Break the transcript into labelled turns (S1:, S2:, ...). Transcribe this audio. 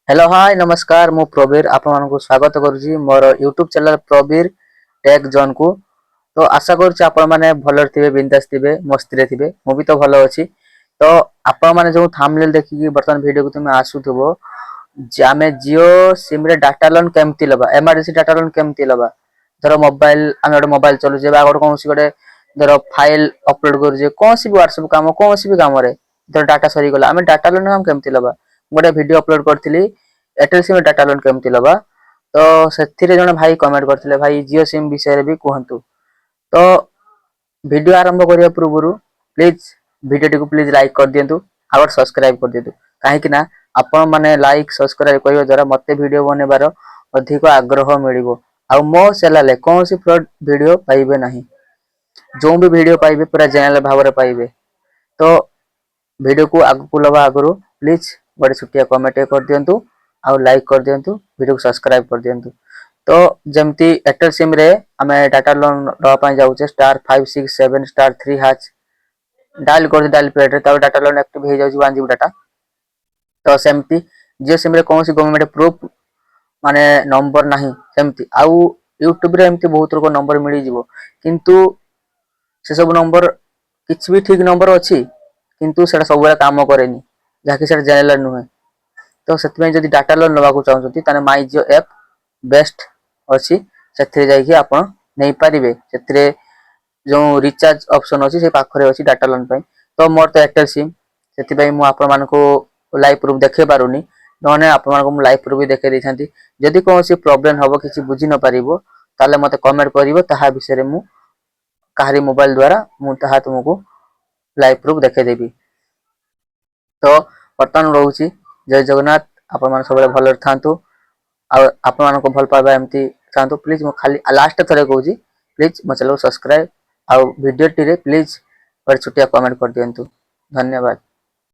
S1: Hello, high, ନମସ୍କାର। ମୁଁ ପ୍ରବୀର, ଆପଣମାନଙ୍କୁ ସ୍ୱାଗତ କରୁଛି ମୋର ୟୁଟ୍ୟୁବ୍ ଚ୍ୟାନେଲ୍ ପ୍ରବୀର ଟେକ୍ ଜୋନ୍କୁ। ତ ଆଶା କରୁଛି ଆପଣମାନେ ଭଲରେ ଥିବେ, ବିନ୍ଦାସ ଥିବେ, ମସ୍ତିରେ ଥିବେ। ମୁଁ ବି ତ ଭଲ ଅଛି। ତ ଆପଣମାନେ ଯେଉଁ ଥାମ୍ବନେଲ୍ ଦେଖିକି ବର୍ତ୍ତମାନ ଭିଡ଼ିଓକୁ ତୁମେ ଆସୁଥିବ ଯେ ଆମେ ଜିଓ ସିମ୍ରେ ଡାଟା ଲୋନ୍ କେମିତି ନେବା, ଏମର୍ଜେନ୍ସି ଡାଟା ଲୋନ୍ କେମିତି ନେବା। ଧର ମୋବାଇଲ, ଆମେ ଗୋଟେ ମୋବାଇଲ ଚଲୁଛେ ବା ଗୋଟେ କୌଣସି ଗୋଟେ ଧର ଫାଇଲ ଅପଲୋଡ କରୁଛେ, କୌଣସି ବି ହ୍ୱାଟ୍ସଆପ୍ କାମ, କୌଣସି ବି କାମରେ ଧର ଡାଟା ସରିଗଲା, ଆମେ ଡାଟା ଲୋନ୍ ଆମେ କେମିତି ନେବା? ମୁଁ ଗୋଟେ ଭିଡ଼ିଓ ଅପଲୋଡ କରିଥିଲି, ଏୟାରଟେଲ୍ ସିମ୍ ଡାଟା ଲୋନ୍ କେମିତି ନେବା। ତ ସେଥିରେ ଜଣେ ଭାଇ କମେଣ୍ଟ କରିଥିଲେ, "ଭାଇ, ଜିଓ ସିମ୍ ବିଷୟରେ ବି କୁହନ୍ତୁ।" ତ ଭିଡ଼ିଓ ଆରମ୍ଭ କରିବା ପୂର୍ବରୁ ପ୍ଲିଜ୍ ଭିଡ଼ିଓଟିକୁ ପ୍ଲିଜ୍ ଲାଇକ୍ କରିଦିଅନ୍ତୁ ଆଉ ଗୋଟେ ସବସ୍କ୍ରାଇବ୍ କରିଦିଅନ୍ତୁ, କାହିଁକି ନା ଆପଣମାନେ ଲାଇକ୍ ସବସ୍କ୍ରାଇବ୍ କରିବା ଦ୍ୱାରା ମୋତେ ଭିଡ଼ିଓ ବନେଇବାର ଅଧିକ ଆଗ୍ରହ ମିଳିବ। ଆଉ ମୋ ଚ୍ୟାନେଲରେ କୌଣସି ଫ୍ରଡ୍ ଭିଡ଼ିଓ ପାଇବେ ନାହିଁ। ଯେଉଁ ବି ଭିଡ଼ିଓ ପାଇବେ, ପୁରା ଜେନେରାଲ ଭାବରେ ପାଇବେ। ତ ଭିଡ଼ିଓକୁ ଆଗକୁ ନେବା ଆଗରୁ ପ୍ଲିଜ୍ ଗୋଟେ ଛୋଟିଆ କମେଣ୍ଟ କରିଦିଅନ୍ତୁ ଆଉ ଲାଇକ୍ କରିଦିଅନ୍ତୁ, ଭିଡ଼ିଓକୁ ସବସ୍କ୍ରାଇବ୍ କରିଦିଅନ୍ତୁ। ତ ଯେମିତି ଏୟାରଟେଲ୍ ସିମ୍ରେ ଆମେ ଡାଟା ଲୋନ୍ ନେବା ପାଇଁ ଯାଉଛେ, *567*3# ଡାଏଲ୍ କରୁଛେ ଡାଏଲ୍ ପ୍ୟାଡ୍ରେ, ତାପରେ ଡାଟା ଲୋନ୍ ଆକ୍ଟିଭ୍ ହେଇଯାଉଛି, 1 ଜିବି ଡାଟା। ତ ସେମିତି ଜିଓ ସିମ୍ରେ କୌଣସି ଗଭର୍ଣ୍ଣମେଣ୍ଟ ପ୍ରୁଫ୍ ମାନେ ନମ୍ବର ନାହିଁ ସେମିତି। ଆଉ ୟୁଟ୍ୟୁବରେ ଏମିତି ବହୁତ ଲୋକ ନମ୍ବର ମିଳିଯିବ, କିନ୍ତୁ ସେସବୁ ନମ୍ବର କିଛି ବି ଠିକ୍ ନମ୍ବର ଅଛି, କିନ୍ତୁ ସେଟା ସବୁବେଳେ କାମ କରେନି, ଯାହାକି ସେଟା ଜେନେରାଲ ନୁହେଁ। ତ ସେଥିପାଇଁ ଯଦି ଡାଟା ଲୋନ୍ ନେବାକୁ ଚାହୁଁଛନ୍ତି, ତାହେଲେ ମାଇ ଜିଓ ଆପ୍ ବେଷ୍ଟ ଅଛି। ସେଥିରେ ଯାଇକି ଆପଣ ନେଇପାରିବେ। ସେଥିରେ ଯେଉଁ ରିଚାର୍ଜ ଅପସନ୍ ଅଛି, ସେ ପାଖରେ ଅଛି ଡାଟା ଲୋନ୍ ପାଇଁ। ତ ମୋର ତ ଏୟାରଟେଲ୍ ସିମ୍, ସେଥିପାଇଁ ମୁଁ ଆପଣମାନଙ୍କୁ ଲାଇଭ୍ ପ୍ରୁଫ୍ ଦେଖେଇ ପାରୁନି, ନହେଲେ ଆପଣମାନଙ୍କୁ ମୁଁ ଲାଇଭ୍ ପ୍ରୁଫ୍ ବି ଦେଖେଇ ଦେଇଥାନ୍ତି। ଯଦି କୌଣସି ପ୍ରୋବ୍ଲେମ୍ ହବ, କିଛି ବୁଝି ନ ପାରିବ, ତାହେଲେ ମୋତେ କମେଣ୍ଟ କରିବ। ତାହା ବିଷୟରେ ମୁଁ କାହାରି ମୋବାଇଲ ଦ୍ୱାରା ମୁଁ ତାହା ତୁମକୁ ଲାଇଭ୍ ପ୍ରୁଫ୍ ଦେଖେଇଦେବି। ତ ବର୍ତ୍ତମାନ ରହୁଛି। ଜୟ ଜଗନ୍ନାଥ। ଆପଣମାନେ ସବୁବେଳେ ଭଲରେ ଥାନ୍ତୁ ଆଉ ଆପଣମାନଙ୍କୁ ଭଲ ପାଇବା ଏମିତି ଥାନ୍ତୁ। ପ୍ଲିଜ୍, ମୁଁ ଖାଲି ଲାଷ୍ଟ ଥରେ କହୁଛି, ପ୍ଲିଜ୍ ମୋ ଚ୍ୟାନେଲକୁ ସବସ୍କ୍ରାଇବ୍ ଆଉ ଭିଡ଼ିଓଟିରେ ପ୍ଲିଜ୍ ଗୋଟେ ଛୋଟିଆ କମେଣ୍ଟ କରିଦିଅନ୍ତୁ। ଧନ୍ୟବାଦ।